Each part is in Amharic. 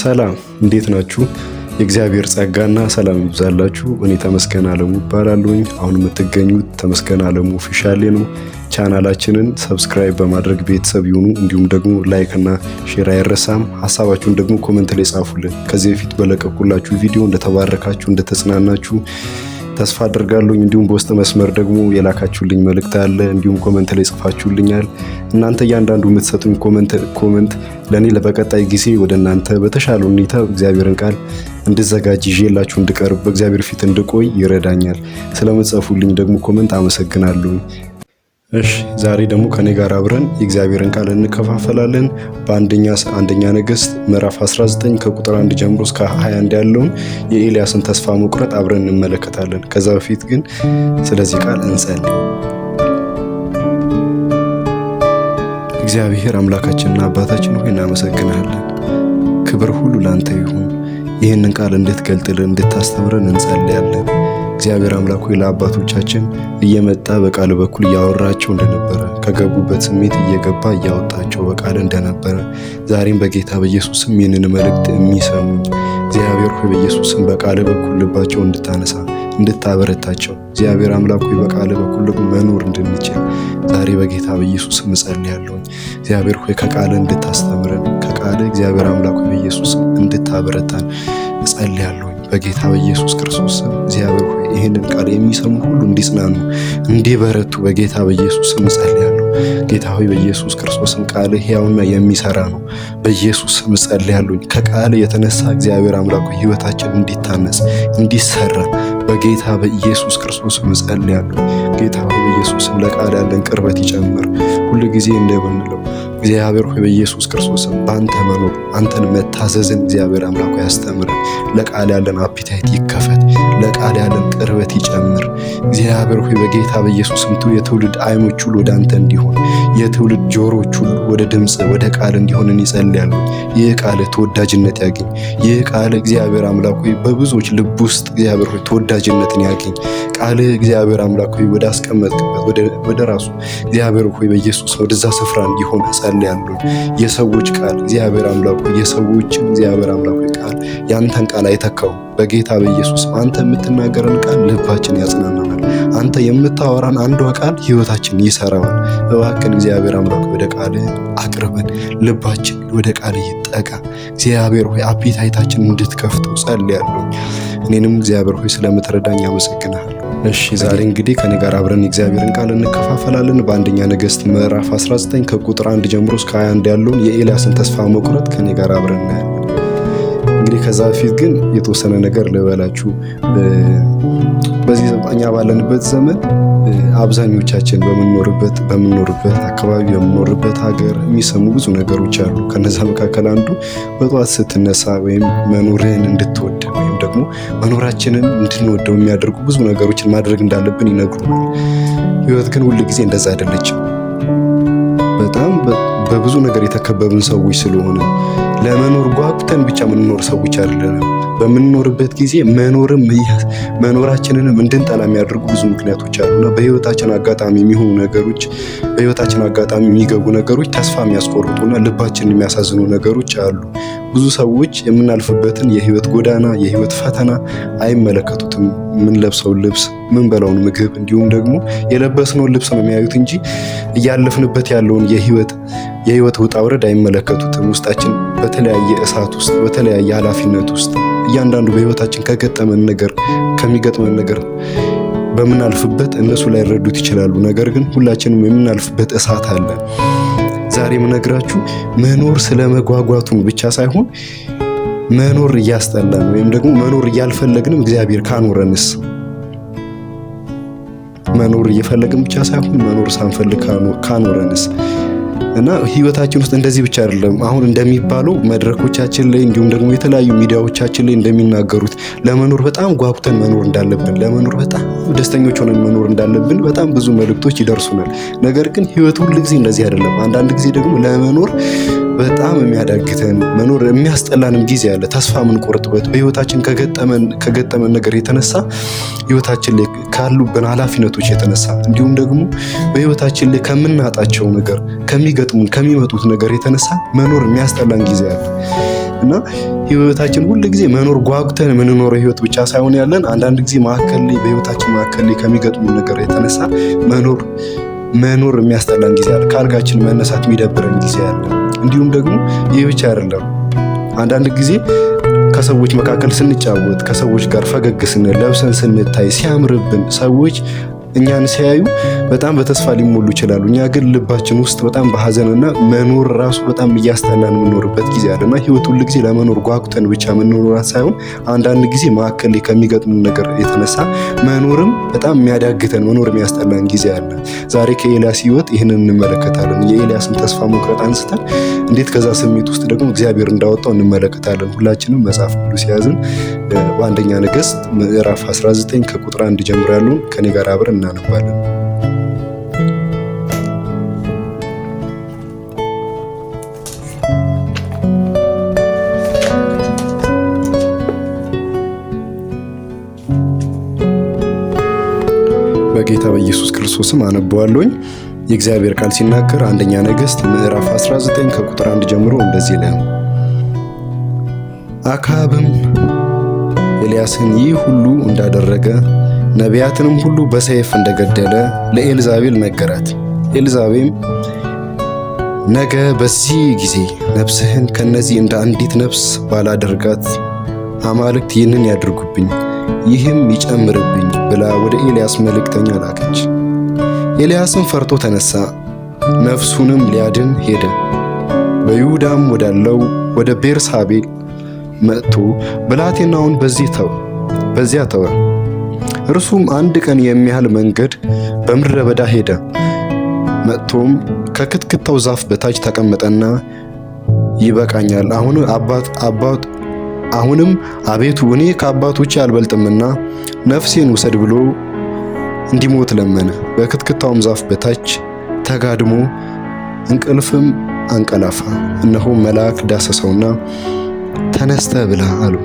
ሰላም፣ እንዴት ናችሁ? የእግዚአብሔር ጸጋና ሰላም ይብዛላችሁ። እኔ ተመስገን አለሙ እባላለሁኝ። አሁን የምትገኙት ተመስገን አለሙ official ነው። ቻናላችንን subscribe በማድረግ ቤተሰብ ይሁኑ። እንዲሁም ደግሞ like እና share አይረሳም። ሀሳባችሁን ደግሞ comment ላይ ጻፉልን። ከዚህ በፊት በለቀኩላችሁ ቪዲዮ እንደተባረካችሁ፣ እንደተጽናናችሁ ተስፋ አድርጋለሁኝ። እንዲሁም በውስጥ መስመር ደግሞ የላካችሁልኝ መልእክት አለ። እንዲሁም comment ላይ ጽፋችሁልኛል። እናንተ እያንዳንዱ የምትሰጡኝ comment ለእኔ ለበቀጣይ ጊዜ ወደ እናንተ በተሻለ ሁኔታ እግዚአብሔርን ቃል እንድዘጋጅ፣ ይዤላችሁ እንድቀርብ፣ በእግዚአብሔር ፊት እንድቆይ ይረዳኛል። ስለምትጽፉልኝ ደግሞ comment አመሰግናለሁኝ። እሺ፣ ዛሬ ደግሞ ከኔ ጋር አብረን የእግዚአብሔርን ቃል እንከፋፈላለን። በአንደኛ አንደኛ ነገሥት ምዕራፍ 19 ከቁጥር 1 ጀምሮ እስከ 21 ያለውን የኤልያስን ተስፋ መቁረጥ አብረን እንመለከታለን። ከዛ በፊት ግን ስለዚህ ቃል እንጸልይ። እግዚአብሔር አምላካችንና አባታችን ሆይ እናመሰግንሃለን። ክብር ሁሉ ላንተ ይሁን። ይህንን ቃል እንድትገልጥልን፣ እንድታስተምረን እንጸልያለን። እግዚአብሔር አምላክ ሆይ፣ ለአባቶቻችን እየመጣ በቃል በኩል እያወራቸው እንደነበረ፣ ከገቡበት ስሜት እየገባ እያወጣቸው በቃል እንደነበረ፣ ዛሬም በጌታ በኢየሱስ ስም ይህንን መልእክት የሚሰሙኝ እግዚአብሔር ሆይ በኢየሱስ ስም በቃል በኩል ልባቸው እንድታነሳ፣ እንድታበረታቸው፣ እግዚአብሔር አምላክ ሆይ በቃል በኩል ደግሞ መኖር እንድንችል ዛሬ በጌታ በኢየሱስ ስም እጸልያለሁኝ። እግዚአብሔር ሆይ ከቃል እንድታስተምረን፣ ከቃል እግዚአብሔር አምላክ ሆይ በኢየሱስ ስም እንድታበረታን እጸልያለሁኝ። በጌታ በኢየሱስ ክርስቶስ ስም እግዚአብሔር ሆይ ይህንን ቃል የሚሰሙ ሁሉ እንዲጽናኑ፣ እንዲበረቱ በጌታ በኢየሱስ ስም እጸልያለሁ። ጌታ ሆይ በኢየሱስ ክርስቶስ ስም ቃል ሕያውና የሚሰራ ነው። በኢየሱስ ስም እጸልያለሁኝ። ከቃል የተነሳ እግዚአብሔር አምላክ ሆይ ሕይወታችን እንዲታነጽ፣ እንዲሰራ በጌታ በኢየሱስ ክርስቶስ ስም እጸልያለሁ። ጌታ ሆይ በኢየሱስ ስም ለቃል ያለን ቅርበት ይጨምር። ሁሉ ጊዜ እንደምንለው እግዚአብሔር ሆይ በኢየሱስ ክርስቶስ ስም በአንተ መኖር፣ አንተን መታዘዝን እግዚአብሔር አምላክ ሆይ ያስተምረን። ለቃል ያለን appetite ይከፈት። ለቃል ያለን ቅርበት ይጨምር። እግዚአብሔር ሆይ በጌታ በኢየሱስ ስም የትውልድ አይኖች ሁሉ ወደ አንተ እንዲሆን፣ የትውልድ ጆሮች ሁሉ ወደ ድምፅ፣ ወደ ቃል እንዲሆን እጸልያለሁ። ይህ ቃል ተወዳጅነት ያገኝ። ይህ ቃል እግዚአብሔር አምላክ ሆይ በብዙዎች ልብ ውስጥ እግዚአብሔር ሆይ ተወዳጅነትን ያገኝ። ቃል እግዚአብሔር አምላክ ሆይ ወደ አስቀመጥክበት ወደ ራሱ እግዚአብሔር ሆይ በኢየሱስ ወደዛ ስፍራ እንዲሆን እጸልያለሁ። የሰዎች ቃል እግዚአብሔር አምላክ ሆይ የሰዎችን እግዚአብሔር አምላክ ሆይ ቃል ያንተን ቃል አይተካውም። በጌታ በኢየሱስ አንተ የምትናገረን ቃል ልባችን ያጽናናናል። አንተ የምታወራን አንዷ ቃል ህይወታችን ይሰራዋል። እባክን እግዚአብሔር አምላክ ወደ ቃል አቅርበን፣ ልባችን ወደ ቃል ይጠጋ። እግዚአብሔር ሆይ appetite ኣችን እንድትከፍተው ጸልያለሁ። እኔንም እግዚአብሔር ሆይ ስለምትረዳኝ አመሰግንሃለሁ። እሺ፣ ዛሬ እንግዲህ ከኔ ጋር አብረን የእግዚአብሔርን ቃል እንከፋፈላለን። በአንደኛ ነገሥት ምዕራፍ 19 ከቁጥር 1 ጀምሮ እስከ 21 ያለውን የኤልያስን ተስፋ መቁረጥ ከኔ ጋር አብረን እናያለን። እንግዲህ ከዛ በፊት ግን የተወሰነ ነገር ልበላችሁ። በዚህ እኛ ባለንበት ዘመን አብዛኞቻችን በምንኖርበት አካባቢ፣ በምንኖርበት ሀገር የሚሰሙ ብዙ ነገሮች አሉ። ከነዛ መካከል አንዱ በጠዋት ስትነሳ ወይም መኖርህን እንድትወድ ወይም ደግሞ መኖራችንን እንድንወደው የሚያደርጉ ብዙ ነገሮችን ማድረግ እንዳለብን ይነግሩናል። ህይወት ግን ሁል ጊዜ እንደዛ አይደለችም። በጣም በብዙ ነገር የተከበብን ሰዎች ስለሆነ ለመኖር ጓጉተን ብቻ የምንኖር ሰዎች አይደለንም። በምንኖርበት ጊዜ መኖርም መኖራችንንም እንድንጠላ የሚያደርጉ ብዙ ምክንያቶች አሉና በህይወታችን አጋጣሚ የሚሆኑ ነገሮች፣ በህይወታችን አጋጣሚ የሚገቡ ነገሮች ተስፋ የሚያስቆርጡና ልባችንን የሚያሳዝኑ ነገሮች አሉ። ብዙ ሰዎች የምናልፍበትን የህይወት ጎዳና፣ የህይወት ፈተና አይመለከቱትም። የምንለብሰውን ልብስ፣ የምንበላውን ምግብ እንዲሁም ደግሞ የለበስነውን ልብስ ነው የሚያዩት እንጂ እያለፍንበት ያለውን የህይወት ውጣ ውረድ አይመለከቱትም። ውስጣችን በተለያየ እሳት ውስጥ፣ በተለያየ ኃላፊነት ውስጥ፣ እያንዳንዱ በህይወታችን ከገጠመን ነገር፣ ከሚገጥመን ነገር በምናልፍበት እነሱ ላይረዱት ይችላሉ። ነገር ግን ሁላችንም የምናልፍበት እሳት አለ። ዛሬ የምነግራችሁ መኖር ስለመጓጓቱ ብቻ ሳይሆን መኖር እያስጠላን ወይም ደግሞ መኖር እያልፈለግንም እግዚአብሔር ካኖረንስ? መኖር እየፈለግን ብቻ ሳይሆን መኖር ሳንፈልግ ካኖረንስ? እና ህይወታችን ውስጥ እንደዚህ ብቻ አይደለም። አሁን እንደሚባለው መድረኮቻችን ላይ እንዲሁም ደግሞ የተለያዩ ሚዲያዎቻችን ላይ እንደሚናገሩት ለመኖር በጣም ጓጉተን መኖር እንዳለብን፣ ለመኖር በጣም ደስተኞች ሆነን መኖር እንዳለብን በጣም ብዙ መልእክቶች ይደርሱናል። ነገር ግን ህይወት ሁል ጊዜ እንደዚህ አይደለም። አንዳንድ ጊዜ ደግሞ ለመኖር በጣም የሚያዳግተን፣ መኖር የሚያስጠላንም ጊዜ አለ። ተስፋ የምንቆርጥበት፣ በህይወታችን ከገጠመን ነገር የተነሳ፣ ህይወታችን ላይ ካሉብን ኃላፊነቶች የተነሳ፣ እንዲሁም ደግሞ በህይወታችን ላይ ከምናጣቸው ነገር፣ ከሚገጥሙን ከሚመጡት ነገር የተነሳ መኖር የሚያስጠላን ጊዜ አለ። እና ህይወታችን ሁል ጊዜ መኖር ጓጉተን የምንኖረው ህይወት ብቻ ሳይሆን ያለን አንዳንድ ጊዜ መካከል ላይ በህይወታችን መካከል ላይ ከሚገጥሙ ነገር የተነሳ መኖር የሚያስጠላን ጊዜ አለ። ከአልጋችን መነሳት የሚደብረን ጊዜ አለ። እንዲሁም ደግሞ ይህ ብቻ አይደለም። አንዳንድ ጊዜ ከሰዎች መካከል ስንጫወት፣ ከሰዎች ጋር ፈገግ ስንል፣ ለብሰን ስንታይ፣ ሲያምርብን ሰዎች እኛን ሲያዩ በጣም በተስፋ ሊሞሉ ይችላሉ። እኛ ግን ልባችን ውስጥ በጣም በሀዘንና መኖር ራሱ በጣም እያስጠላን የምንኖርበት ጊዜ አለና ህይወት ሁል ጊዜ ለመኖር ጓጉተን ብቻ የምንኖራት ሳይሆን አንዳንድ ጊዜ መካከል ላይ ከሚገጥሙ ነገር የተነሳ መኖርም በጣም የሚያዳግተን መኖር የሚያስጠላን ጊዜ አለ። ዛሬ ከኤልያስ ህይወት ይህንን እንመለከታለን። የኤልያስን ተስፋ መቁረጥ አንስተን እንዴት ከዛ ስሜት ውስጥ ደግሞ እግዚአብሔር እንዳወጣው እንመለከታለን። ሁላችንም መጽሐፍ ቅዱስ የያዝን በአንደኛ ነገሥት ምዕራፍ 19 ከቁጥር 1 ጀምሮ ያለውን ከኔ ጋር አብረን እናነባለን። በጌታ በኢየሱስ ክርስቶስም አነበዋለሁኝ። የእግዚአብሔር ቃል ሲናገር አንደኛ ነገሥት ምዕራፍ 19 ከቁጥር 1 ጀምሮ እንደዚህ ይላል። አክዓብም ኤልያስን ይህ ሁሉ እንዳደረገ ነቢያትንም ሁሉ በሰይፍ እንደገደለ ለኤልዛቤል ነገራት። ኤልዛቤም ነገ በዚህ ጊዜ ነፍስህን ከነዚህ እንደ አንዲት ነፍስ ባላደርጋት አማልክት ይህንን ያድርጉብኝ፣ ይህም ይጨምርብኝ ብላ ወደ ኤልያስ መልእክተኛ ላከች። ኤልያስም ፈርቶ ተነሳ፣ ነፍሱንም ሊያድን ሄደ። በይሁዳም ወዳለው ወደ ቤርሳቤ መጥቶ ብላቴናውን በዚያ ተወ። እርሱም አንድ ቀን የሚያህል መንገድ በምድረ በዳ ሄደ። መጥቶም ከክትክታው ዛፍ በታች ተቀመጠና ይበቃኛል፣ አሁንም አቤቱ እኔ ከአባቶቼ አልበልጥምና ነፍሴን ውሰድ ብሎ እንዲሞት ለመነ። በክትክታውም ዛፍ በታች ተጋድሞ እንቅልፍም አንቀላፋ። እነሆ መልአክ ዳሰሰውና ተነስተ ብላ አለው።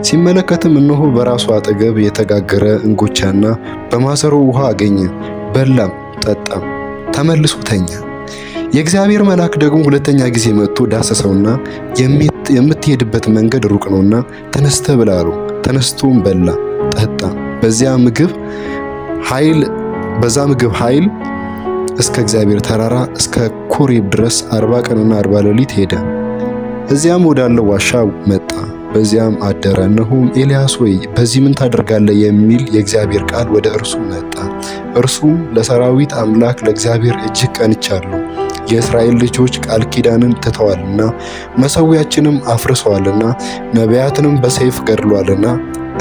ሲመለከትም እነሆ በራሱ አጠገብ የተጋገረ እንጎቻና በማሰሮ ውሃ አገኘ። በላም ጠጣም፣ ተመልሶ ተኛ። የእግዚአብሔር መልአክ ደግሞ ሁለተኛ ጊዜ መጥቶ ዳሰሰውና የምትሄድበት መንገድ ሩቅ ነውና ተነስተ ብላ አለው። ተነስቶም በላ ጠጣ። በዛ ምግብ ኃይል እስከ እግዚአብሔር ተራራ እስከ ኮሬብ ድረስ 40 ቀንና 40 ሌሊት ሄደ። እዚያም ወዳለው ዋሻ መጣ፣ በዚያም አደረ። እነሆም ኤልያስ ሆይ በዚህ ምን ታደርጋለህ? የሚል የእግዚአብሔር ቃል ወደ እርሱ መጣ። እርሱም ለሰራዊት አምላክ ለእግዚአብሔር እጅግ ቀንቻለሁ፣ የእስራኤል ልጆች ቃል ኪዳንን ትተዋልና መሠዊያችንም አፍርሰዋልና ነቢያትንም በሰይፍ ገድለዋልና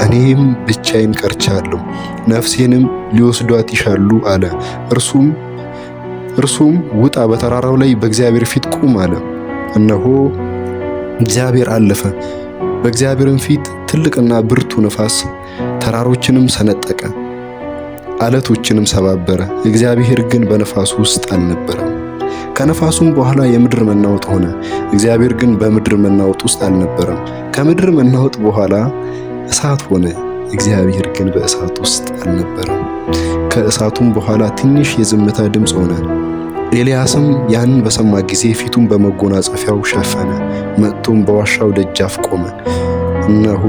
እኔም ብቻዬን ቀርቻለሁ፣ ነፍሴንም ሊወስዷት ይሻሉ አለ። እርሱም ውጣ፣ በተራራው ላይ በእግዚአብሔር ፊት ቁም አለ። እነሆ እግዚአብሔር አለፈ፣ በእግዚአብሔርም ፊት ትልቅና ብርቱ ነፋስ ተራሮችንም ሰነጠቀ፣ አለቶችንም ሰባበረ። እግዚአብሔር ግን በነፋሱ ውስጥ አልነበረም። ከነፋሱም በኋላ የምድር መናወጥ ሆነ፣ እግዚአብሔር ግን በምድር መናወጥ ውስጥ አልነበረም። ከምድር መናወጥ በኋላ እሳት ሆነ፣ እግዚአብሔር ግን በእሳት ውስጥ አልነበረም። ከእሳቱም በኋላ ትንሽ የዝምታ ድምፅ ሆነ። ኤልያስም ያንን በሰማ ጊዜ ፊቱን በመጎናጸፊያው ሸፈነ፣ መጥቶም በዋሻው ደጃፍ ቆመ። እነሆ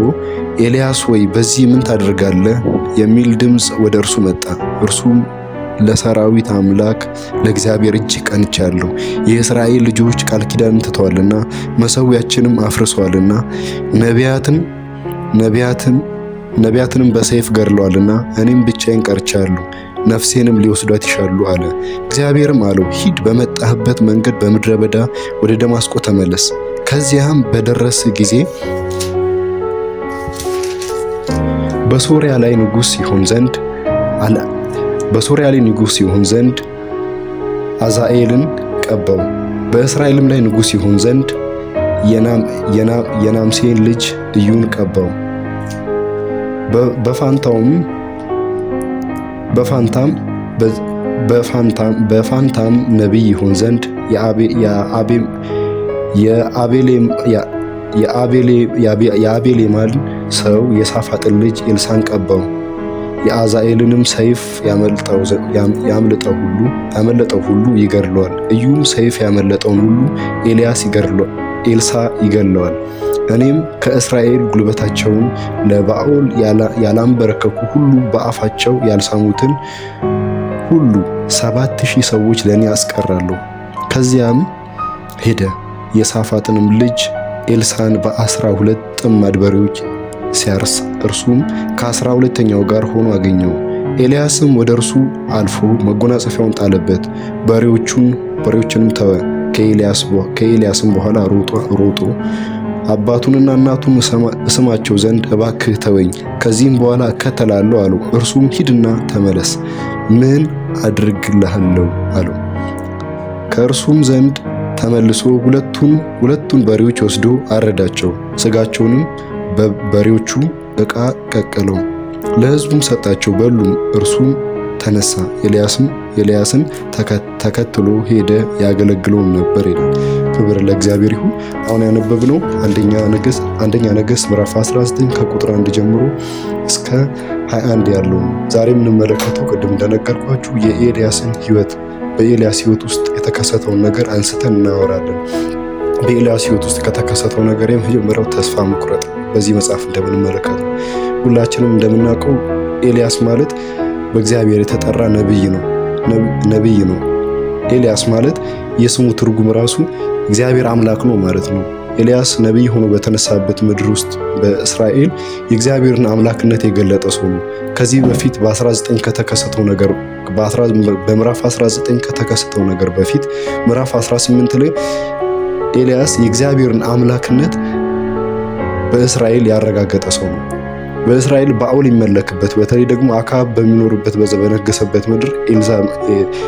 ኤልያስ ሆይ በዚህ ምን ታደርጋለህ? የሚል ድምፅ ወደ እርሱ መጣ። እርሱም ለሰራዊት አምላክ ለእግዚአብሔር እጅግ ቀንቻለሁ፣ የእስራኤል ልጆች ቃል ኪዳንን ትተዋልና መሠዊያችንም አፍርሰዋልና ነቢያትንም በሰይፍ ገድለዋልና እኔም ብቻዬን ቀርቻለሁ፣ ነፍሴንም ሊወስዷት ይሻሉ አለ። እግዚአብሔርም አለው፣ ሂድ፣ በመጣህበት መንገድ በምድረ በዳ ወደ ደማስቆ ተመለስ። ከዚያም በደረስህ ጊዜ በሶርያ ላይ ንጉሥ ይሆን ዘንድ አዛኤልን ቀባው። በእስራኤልም ላይ ንጉሥ ይሆን ዘንድ የናምሴን ልጅ ኢዩን ቀባው። በፋንታም ነቢይ ይሆን ዘንድ የአቤሌማን ሰው የሳፋጥን ልጅ ኤልሳን ቀባው። የአዛኤልንም ሰይፍ ያመለጠው ሁሉ ይገድለዋል። ኢዩም ሰይፍ ያመለጠውን ሁሉ ኤልያስ ይገድለዋል። ኤልሳ ይገለዋል። እኔም ከእስራኤል ጉልበታቸውን ለባኦል ያላንበረከኩ ሁሉ በአፋቸው ያልሳሙትን ሁሉ 7000 ሰዎች ለእኔ አስቀራለሁ። ከዚያም ሄደ፣ የሳፋጥንም ልጅ ኤልሳን በ12 ጥማድ በሬዎች ሲያርስ እርሱም ከ12ኛው ጋር ሆኖ አገኘው። ኤልያስም ወደ እርሱ አልፎ መጎናጸፊያውን ጣለበት፣ በሬዎቹንም ተወ። ከኤልያስም በኋላ ሮጦ አባቱንና እናቱን እስማቸው ዘንድ እባክህ ተወኝ፣ ከዚህም በኋላ እከተላለሁ አለው። እርሱም ሂድና ተመለስ፣ ምን አድርግልሃለሁ አለው። ከእርሱም ዘንድ ተመልሶ ሁለቱን በሬዎች ወስዶ አረዳቸው፣ ስጋቸውንም በበሬዎቹ ዕቃ ቀቀለው፣ ለሕዝቡም ሰጣቸው፣ በሉም። እርሱም ተነሳ፣ ኤልያስን ተከትሎ ሄደ፣ ያገለግለውም ነበር ይላል። ክብር ለእግዚአብሔር ይሁን። አሁን ያነበብነው አንደኛ ነገሥት ምዕራፍ 19 ከቁጥር 1 ጀምሮ እስከ 21 ያለው ነው። ዛሬ የምንመለከተው ቅድም እንደነገርኳችሁ የኤልያስን ሕይወት፣ በኤልያስ ሕይወት ውስጥ የተከሰተውን ነገር አንስተን እናወራለን። በኤልያስ ሕይወት ውስጥ ከተከሰተው ነገር የመጀመሪያው ተስፋ መቁረጥ። በዚህ መጽሐፍ እንደምንመለከተው፣ ሁላችንም እንደምናውቀው ኤልያስ ማለት በእግዚአብሔር የተጠራ ነብይ ነው። ኤልያስ ማለት የስሙ ትርጉም ራሱ እግዚአብሔር አምላክ ነው ማለት ነው። ኤልያስ ነብይ ሆኖ በተነሳበት ምድር ውስጥ በእስራኤል የእግዚአብሔርን አምላክነት የገለጠ ሰው ነው። ከዚህ በፊት በ19 ከተከሰተው ነገር፣ በምዕራፍ 19 ከተከሰተው ነገር በፊት ምዕራፍ 18 ላይ ኤልያስ የእግዚአብሔርን አምላክነት በእስራኤል ያረጋገጠ ሰው ነው። በእስራኤል ባኦል ይመለክበት፣ በተለይ ደግሞ አክዓብ በሚኖርበት በዛ በነገሰበት ምድር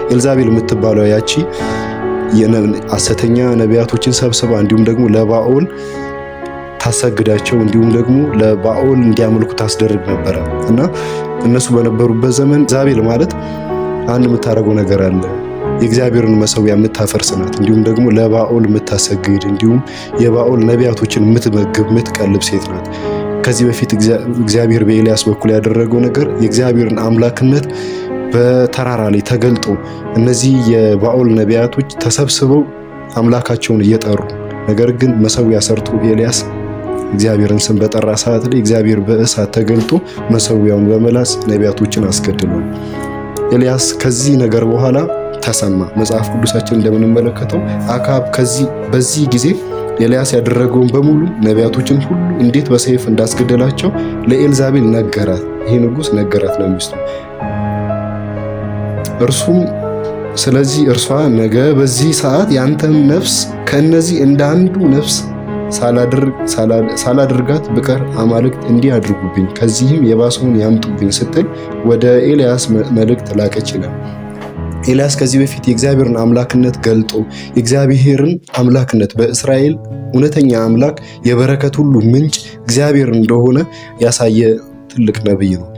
ኤልዛቤል የምትባለው ያቺ ሐሰተኛ ነቢያቶችን ሰብስባ እንዲሁም ደግሞ ለባኦል ታሰግዳቸው እንዲሁም ደግሞ ለባኦል እንዲያመልኩ ታስደርግ ነበረ። እና እነሱ በነበሩበት ዘመን ኤልዛቤል ማለት አንድ የምታደርገው ነገር አለ። የእግዚአብሔርን መሰዊያ የምታፈርስ ናት። እንዲሁም ደግሞ ለባኦል የምታሰግድ እንዲሁም የባኦል ነቢያቶችን የምትመግብ፣ የምትቀልብ ሴት ናት። ከዚህ በፊት እግዚአብሔር በኤልያስ በኩል ያደረገው ነገር የእግዚአብሔርን አምላክነት በተራራ ላይ ተገልጦ እነዚህ የባኦል ነቢያቶች ተሰብስበው አምላካቸውን እየጠሩ፣ ነገር ግን መሰዊያ ሰርቶ ኤልያስ እግዚአብሔርን ስም በጠራ ሰዓት ላይ እግዚአብሔር በእሳት ተገልጦ መሰዊያውን በመላስ ነቢያቶችን አስገድሏል። ኤልያስ ከዚህ ነገር በኋላ ተሰማ። መጽሐፍ ቅዱሳችን እንደምንመለከተው አክዓብ ከዚህ በዚህ ጊዜ ኤልያስ ያደረገውን በሙሉ፣ ነቢያቶችን ሁሉ እንዴት በሰይፍ እንዳስገደላቸው ለኤልዛቤል ነገራት። ይሄ ንጉስ ነገራት ለሚስቱ። እርሱም ስለዚህ እርሷ ነገ በዚህ ሰዓት ያንተን ነፍስ ከእነዚህ እንደ አንዱ ነፍስ ሳላደርጋት ብቀር አማልክት እንዲህ አድርጉብኝ፣ ከዚህም የባሰውን ያምጡብኝ ስትል ወደ ኤልያስ መልእክት ላከች ይላል። ኤልያስ ከዚህ በፊት የእግዚአብሔርን አምላክነት ገልጦ፣ የእግዚአብሔርን አምላክነት በእስራኤል እውነተኛ አምላክ፣ የበረከት ሁሉ ምንጭ እግዚአብሔር እንደሆነ ያሳየ ትልቅ ነብይ ነው።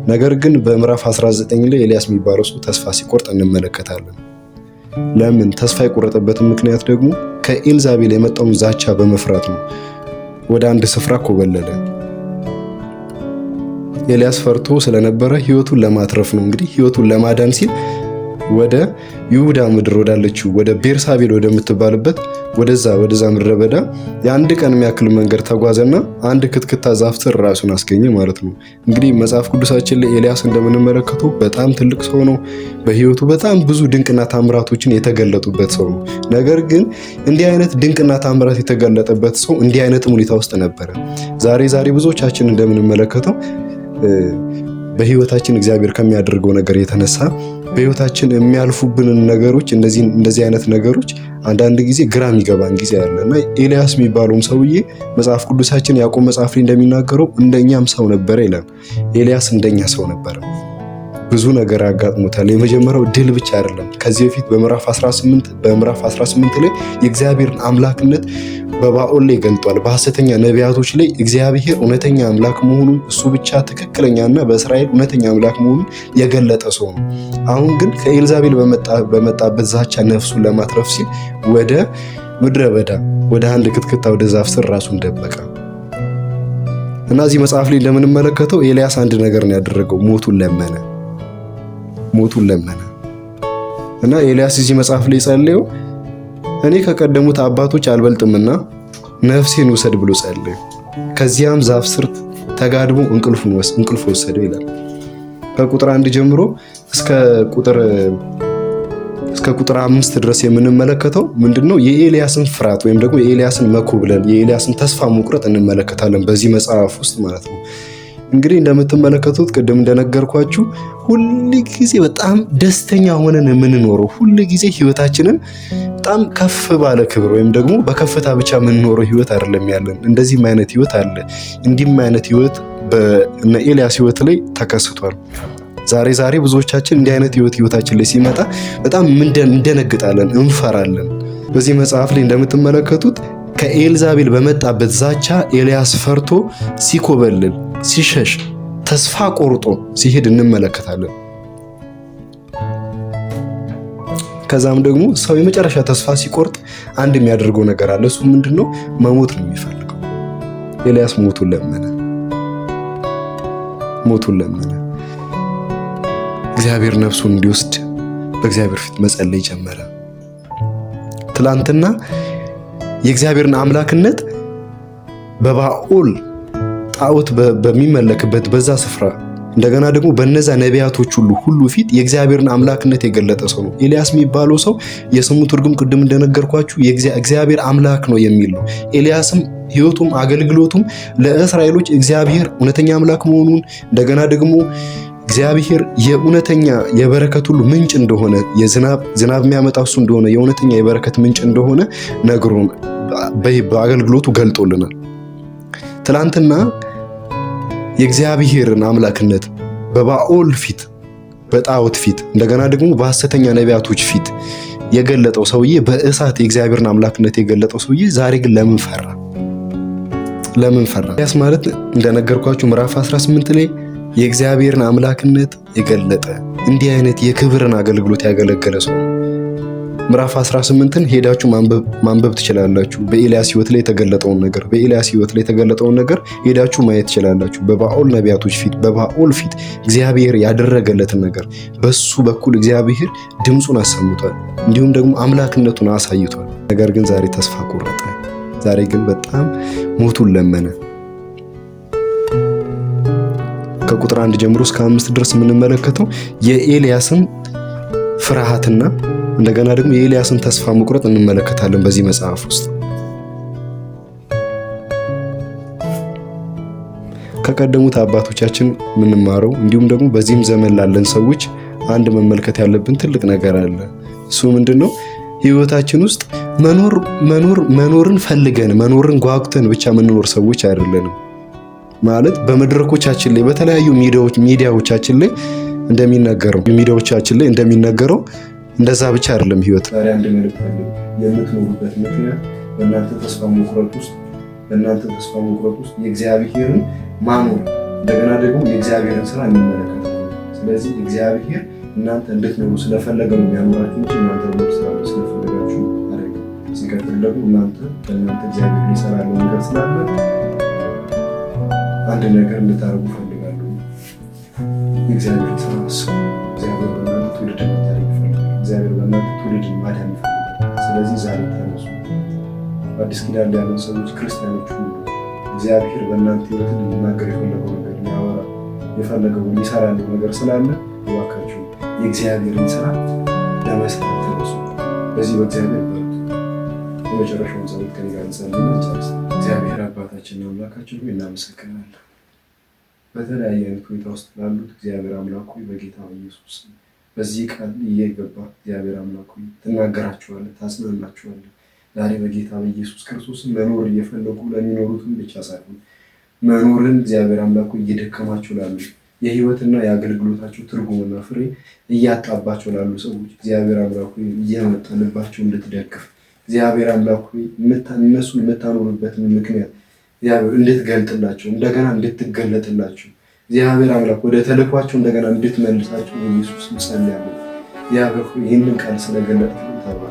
ነገር ግን በምዕራፍ 19 ላይ ኤልያስ የሚባለው ሰው ተስፋ ሲቆርጥ እንመለከታለን። ለምን? ተስፋ የቆረጠበትን ምክንያት ደግሞ ከኤልዛቤል የመጣውን ዛቻ በመፍራት ነው። ወደ አንድ ስፍራ ኮበለለ። ኤልያስ ፈርቶ ስለነበረ ህይወቱን ለማትረፍ ነው፣ እንግዲህ ህይወቱን ለማዳን ሲል ወደ ይሁዳ ምድር ወዳለችው ወደ ቤርሳቤል ወደምትባልበት ወደዛ ምድረ በዳ የአንድ ቀን የሚያክል መንገድ ተጓዘና አንድ ክትክታ ዛፍ ስር ራሱን አስገኘ ማለት ነው። እንግዲህ መጽሐፍ ቅዱሳችን ላይ ኤልያስ እንደምንመለከተው በጣም ትልቅ ሰው ነው። በህይወቱ በጣም ብዙ ድንቅና ታምራቶችን የተገለጡበት ሰው ነው። ነገር ግን እንዲህ አይነት ድንቅና ታምራት የተገለጠበት ሰው እንዲህ አይነትም ሁኔታ ውስጥ ነበረ። ዛሬ ዛሬ ብዙዎቻችን እንደምንመለከተው በህይወታችን እግዚአብሔር ከሚያደርገው ነገር የተነሳ በህይወታችን የሚያልፉብንን ነገሮች፣ እንደዚህ አይነት ነገሮች አንዳንድ ጊዜ ግራ የሚገባን ጊዜ አለ። እና ኤልያስ የሚባለውም ሰውዬ መጽሐፍ ቅዱሳችን ያዕቆብ መጽሐፍ ላይ እንደሚናገረው እንደኛም ሰው ነበረ ይላል። ኤልያስ እንደኛ ሰው ነበረ። ብዙ ነገር አጋጥሞታል። የመጀመሪያው ድል ብቻ አይደለም። ከዚህ በፊት በምዕራፍ 18 ላይ የእግዚአብሔርን አምላክነት በባኦል ላይ ገልጧል። በሐሰተኛ ነቢያቶች ላይ እግዚአብሔር እውነተኛ አምላክ መሆኑን፣ እሱ ብቻ ትክክለኛና በእስራኤል እውነተኛ አምላክ መሆኑን የገለጠ ሰው ነው። አሁን ግን ከኤልዛቤል በመጣበት ዛቻ ነፍሱን ለማትረፍ ሲል ወደ ምድረ በዳ ወደ አንድ ክትክታ ወደ ዛፍ ስር ራሱን ደበቀ። እና እዚህ መጽሐፍ ላይ እንደምንመለከተው ኤልያስ አንድ ነገር ነው ያደረገው፣ ሞቱን ለመነ። ሞቱን ለመነ። እና ኤልያስ እዚህ መጽሐፍ ላይ ጸለየው፣ እኔ ከቀደሙት አባቶች አልበልጥምና ነፍሴን ውሰድ ብሎ ጸለየ። ከዚያም ዛፍ ስር ተጋድሞ እንቅልፍ ወሰደው ይላል። ከቁጥር 1 ጀምሮ እስከ ቁጥር 5 ድረስ የምንመለከተው ምንድነው? የኤልያስን ፍርሃት ወይም ደግሞ የኤልያስን መኮብለል፣ የኤልያስን ተስፋ መቁረጥ እንመለከታለን በዚህ መጽሐፍ ውስጥ ማለት ነው። እንግዲህ እንደምትመለከቱት ቅድም እንደነገርኳችሁ ሁል ጊዜ በጣም ደስተኛ ሆነን የምንኖረው፣ ሁል ጊዜ ህይወታችንን በጣም ከፍ ባለ ክብር ወይም ደግሞ በከፍታ ብቻ የምንኖረው ህይወት አይደለም ያለን። እንደዚህም አይነት ህይወት አለ። እንዲህም አይነት ህይወት በእነ ኤልያስ ህይወት ላይ ተከስቷል። ዛሬ ዛሬ ብዙዎቻችን እንዲህ አይነት ህይወታችን ላይ ሲመጣ በጣም እንደነግጣለን፣ እንፈራለን። በዚህ መጽሐፍ ላይ እንደምትመለከቱት ከኤልዛቤል በመጣበት ዛቻ ኤልያስ ፈርቶ ሲኮበልል፣ ሲሸሽ፣ ተስፋ ቆርጦ ሲሄድ እንመለከታለን። ከዛም ደግሞ ሰው የመጨረሻ ተስፋ ሲቆርጥ አንድ የሚያደርገው ነገር አለ። እሱ ምንድነው? መሞት ነው የሚፈልገው። ኤልያስ ሞቱን ለመነ። ሞቱን ለመነ። እግዚአብሔር ነፍሱን እንዲወስድ በእግዚአብሔር ፊት መጸለይ ጀመረ። ትላንትና የእግዚአብሔርን አምላክነት በባኦል ጣዖት በሚመለክበት በዛ ስፍራ እንደገና ደግሞ በነዛ ነቢያቶች ሁሉ ፊት የእግዚአብሔርን አምላክነት የገለጠ ሰው ነው። ኤልያስ የሚባለው ሰው የስሙ ትርጉም ቅድም እንደነገርኳችሁ እግዚአብሔር አምላክ ነው የሚል ነው። ኤልያስም ሕይወቱም አገልግሎቱም ለእስራኤሎች እግዚአብሔር እውነተኛ አምላክ መሆኑን እንደገና ደግሞ እግዚአብሔር የእውነተኛ የበረከት ሁሉ ምንጭ እንደሆነ፣ የዝናብ ዝናብ የሚያመጣ እሱ እንደሆነ፣ የእውነተኛ የበረከት ምንጭ እንደሆነ ነግሮን በአገልግሎቱ ገልጦልናል። ትላንትና የእግዚአብሔርን አምላክነት በባኦል ፊት፣ በጣዖት ፊት፣ እንደገና ደግሞ በሐሰተኛ ነቢያቶች ፊት የገለጠው ሰውዬ፣ በእሳት የእግዚአብሔርን አምላክነት የገለጠው ሰውዬ ዛሬ ግን ለምን ፈራ? ለምን ፈራ? ኤልያስ ማለት እንደነገርኳችሁ ምዕራፍ 18 ላይ የእግዚአብሔርን አምላክነት የገለጠ እንዲህ አይነት የክብርን አገልግሎት ያገለገለ ሰው ነው። ምዕራፍ 18ን ሄዳችሁ ማንበብ ትችላላችሁ። በኤልያስ ሕይወት ላይ የተገለጠውን ነገር በኤልያስ ሕይወት ላይ የተገለጠውን ነገር ሄዳችሁ ማየት ትችላላችሁ። በባኦል ነቢያቶች ፊት፣ በባኦል ፊት እግዚአብሔር ያደረገለትን ነገር በሱ በኩል እግዚአብሔር ድምፁን አሰምቷል፣ እንዲሁም ደግሞ አምላክነቱን አሳይቷል። ነገር ግን ዛሬ ተስፋ ቆረጠ። ዛሬ ግን በጣም ሞቱን ለመነ። ከቁጥር 1 ጀምሮ እስከ 5 ድረስ የምንመለከተው የኤልያስን ፍርሃትና እንደገና ደግሞ የኤልያስን ተስፋ መቁረጥ እንመለከታለን በዚህ መጽሐፍ ውስጥ። ከቀደሙት አባቶቻችን የምንማረው እንዲሁም ደግሞ በዚህም ዘመን ላለን ሰዎች አንድ መመልከት ያለብን ትልቅ ነገር አለ። እሱ ምንድነው? ህይወታችን ውስጥ መኖር መኖር መኖርን ፈልገን መኖርን ጓጉተን ብቻ የምንኖር ሰዎች አይደለንም። ማለት በመድረኮቻችን ላይ በተለያዩ ሚዲያዎቻችን ላይ እንደሚነገረው ሚዲያዎቻችን ላይ እንደሚነገረው እንደዛ ብቻ አይደለም ህይወት። ዛሬ አንድ መልእክት አለ። የምትኖሩበት ምክንያት በእናንተ ተስፋ መቁረጥ ውስጥ በእናንተ ተስፋ መቁረጥ ውስጥ የእግዚአብሔርን ማኖር እንደገና ደግሞ የእግዚአብሔርን ስራ እንመለከታለን። ስለዚህ እግዚአብሔር እናንተ እንድትኖሩ ስለፈለገ ነው የሚያኖራችሁ እንጂ እናንተ መኖር ስለፈለጋችሁ አይደለም። ሲቀጥል ደግሞ እናንተ በእናንተ እግዚአብሔር ሊሰራ ያለው ነገር ስላለ አንድ ነገር እንድታደርጉ እፈልጋለሁ። የእግዚአብሔርን ስራ አስቡ። እግዚአብሔር በእናንተ ትውልድ መታደግ ይፈልጋል። እግዚአብሔር በእናንተ ትውልድ ማዳን ይፈልጋል። ስለዚህ ዛሬ ተነሱ። በአዲስ ኪዳን ላይ ያለን ሰዎች ክርስቲያኖች ሁሉ እግዚአብሔር በእናንተ ሕይወት ሊናገር የፈለገው ነገር፣ ሊያወራ የፈለገው ሊሰራ ያለው ነገር ስላለ እባካችሁ የእግዚአብሔርን ስራ ለመስራት ተነሱ። በዚህ በእግዚአብሔር በርቱ። የመጨረሻውን ጸሎት ከእኔ ጋር እንጸልይና እንጨርስ። እግዚአብሔር አባታችንና አምላካችን ሆይ እናመሰግናለን። በተለያየ አይነት ሁኔታ ውስጥ ላሉት እግዚአብሔር አምላክ ሆይ በጌታ በኢየሱስ በዚህ ቃል እየገባ እግዚአብሔር አምላክ ሆይ ትናገራችኋለህ፣ ታጽናናችኋለህ። ዛሬ በጌታ በኢየሱስ ክርስቶስ መኖር እየፈለጉ ለሚኖሩትም ብቻ ሳይሆን መኖርን እግዚአብሔር አምላክ ሆይ እየደከማቸው ላሉ፣ የህይወትና የአገልግሎታቸው ትርጉምና ፍሬ እያጣባቸው ላሉ ሰዎች እግዚአብሔር አምላክ ሆይ እየመጣ ልባቸው እንድትደግፍ፣ እግዚአብሔር አምላክ ሆይ እነሱን የምታኖርበትን ምክንያት እግዚአብሔር እንድትገልጥላቸው፣ እንደገና እንድትገለጥላቸው፣ እግዚአብሔር አምላክ ወደ ተልኳቸው እንደገና እንድትመልሳቸው በኢየሱስ ጸልያለሁ። እግዚአብሔር ሆይ ይህንን ቃል ስለገለጥልን ተባረክ።